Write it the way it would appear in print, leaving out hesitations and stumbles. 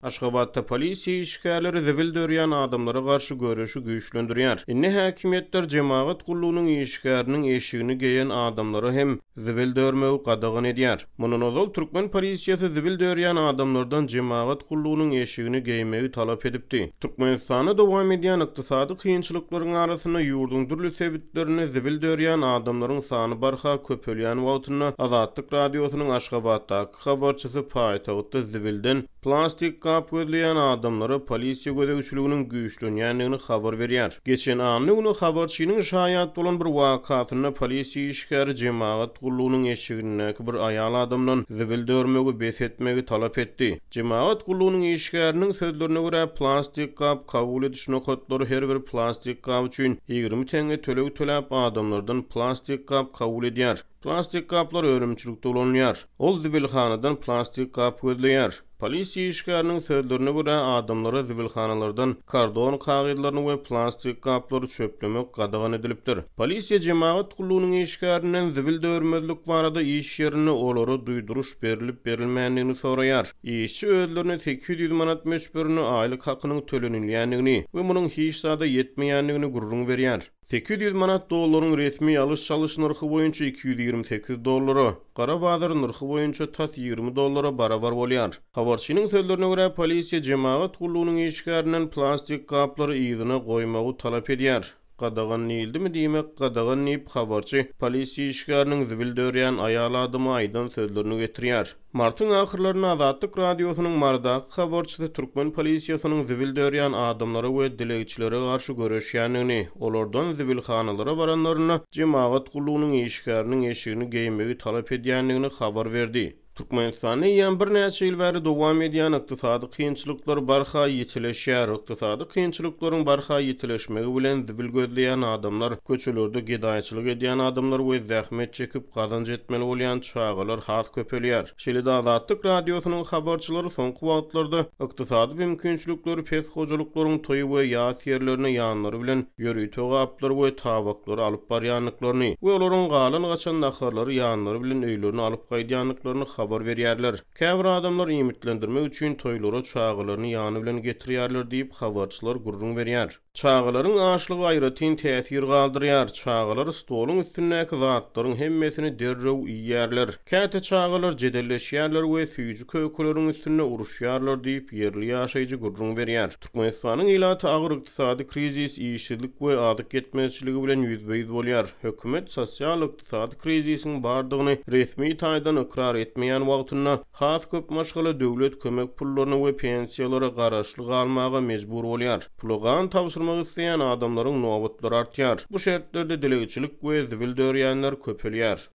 Aşgabatda polisiýa işgärleri zibil dörýän adamlara garşy göreşi güýçlendirýär. Indi häkimiýetler jemagat gullugynyň işgäriniň eşigini geýen adamlara hem zibil dörmegi gadagan edýär. Mundan ozal türkmen polisiýasy zibil dörýän adamlardan jemagat gullugynyň eşigini geýmegi talap edipdi. Türkmenistanda dowam edýän ykdysady kynçylyklaryň arasynda ýurduň dürli sebitlerinde zibil dörýän adamlaryň sany barha köpelýän wagtynda Azatlyk Radiosynyň Aşgabatdaky habarçysy paýtagtda zibilden plastik gap gözleýän adamlara polisiýa gözegçiliginiň güýçlenýändigini habar berýär. Geçen anna güni habarçynyň şaýat bolan bir wakasynda polisiýa işgäri jemagat gullugynyň eşigindäki bir aýal adamdan zibil dörmegi bes etmegi talap etdi. Jemagat gullugynyň işgäriniň sözlerine görä, plastik gap kabul ediş nokatlary her bir plastik gap üçin 20 teňňe töleg töläp adamlardan plastik gap kabul edýär. Plastik gaplar önümçilikde ulanylýar. Ol zibilhanadan plastik gap gözleýär. Polisiýa işgäriniň sözlerine görä, adamlara zibilhanalardan kardon kagyzlaryny we plastik gaplary çöplemek gadagan edilipdir. Polisiýa jemagat gullugynyň işgärinden zibil dörmezlik barada iş ýerinde olara duýduryş berlip-berilmändigini soraýar. Işçi özlerine 800 manat möçberinde aýlyk hakynyň tölenilýändigini we munuň hiç zada ýetmeýändigini gürrüň berýär. 800 manat dollaryň resmi alyş-çalyş nyrhy boýunça 228 dollara, gara bazar nyrhy boýunça tas 20 dollara barabar bolýar. Habarçynyň sözlerine görä, polisiýa jemagat gullugynyň işgärinden plastik gaplary yzyna goýmagy talap edýär. Gadagan diýildimi diýmek gadagan diýip, habarçy polisiýa işgäriniň zibil dörýän aýal adama aýdan sözlerini getirýär. Martyň ahyrlarynda Azatlyk Radiosynyň Marydaky habarçysy türkmen polisiýasynyň zibil dörýän adamlara we dilegçilere garşy göreşýändigini, olardan zibilhanalara baranlarynda jemagat gullugynyň işgäriniň eşigini geýmegi talap edýändigini habar berdi. Türkmenistanda eýýäm birnäçe ýyl bäri dowam edýän ykdysady kynçylyklar barha ýitileşýär. Ykdysady kynçylyklaryň barha ýitileşmegi bilen zibil gözleýän adamlar, köçelerde gedaýçylyk edýän adamlar we zähmet çekip gazanç etmeli bolýan çagalar has köpelýär. Şeýle-de Azatlyk Radiosynyň habarçylary soňky wagtlarda ykdysady mümkinçilikleri pes hojalyklaryň toý we ýas ýerlerine ýanlary bilen ýörite gaplary we tabaklary alyp barýandyklaryny we olaryň galan-gaçan naharlary ýanlary bilen öýlerine alyp gaýdýandyklaryny habar berýärler. Käbir adamlar iýmitlendirmek üçin toýlara çagalaryny ýany bilen getirýärler diýip, habarçylar gürrüň berýär. Çagalaryň açlygy aýratyn täsir galdyrýar. Çagalar stoluň üstündäki zatlaryň hemmesini derrew iýýärler. Käte çagalar jedelleşýärler we süýji-kökeleriň üstünde uruşýarlar diýip, ýerli ýaşaýjy gürrüň berýär. Türkmenistanyň ilaty agyr ykdysady krizis, işsizlik we azyk ýetmezçiligi bilen ýüzbe-ýüz bolýar. Hökümet sosial-ykdysady krizisiň bardygyny resmi taýdan ykrar etmeýän wagtynda, has köp maşgala döwlet kömek pullaryna we pensiýalara garaşly galmaga mejbur bolýar. Pula gan tabşyrmak isleýän adamlaryň nobatlary artýar. Bu şertlerde dilegçilik we zibil dörýänler köpelýär.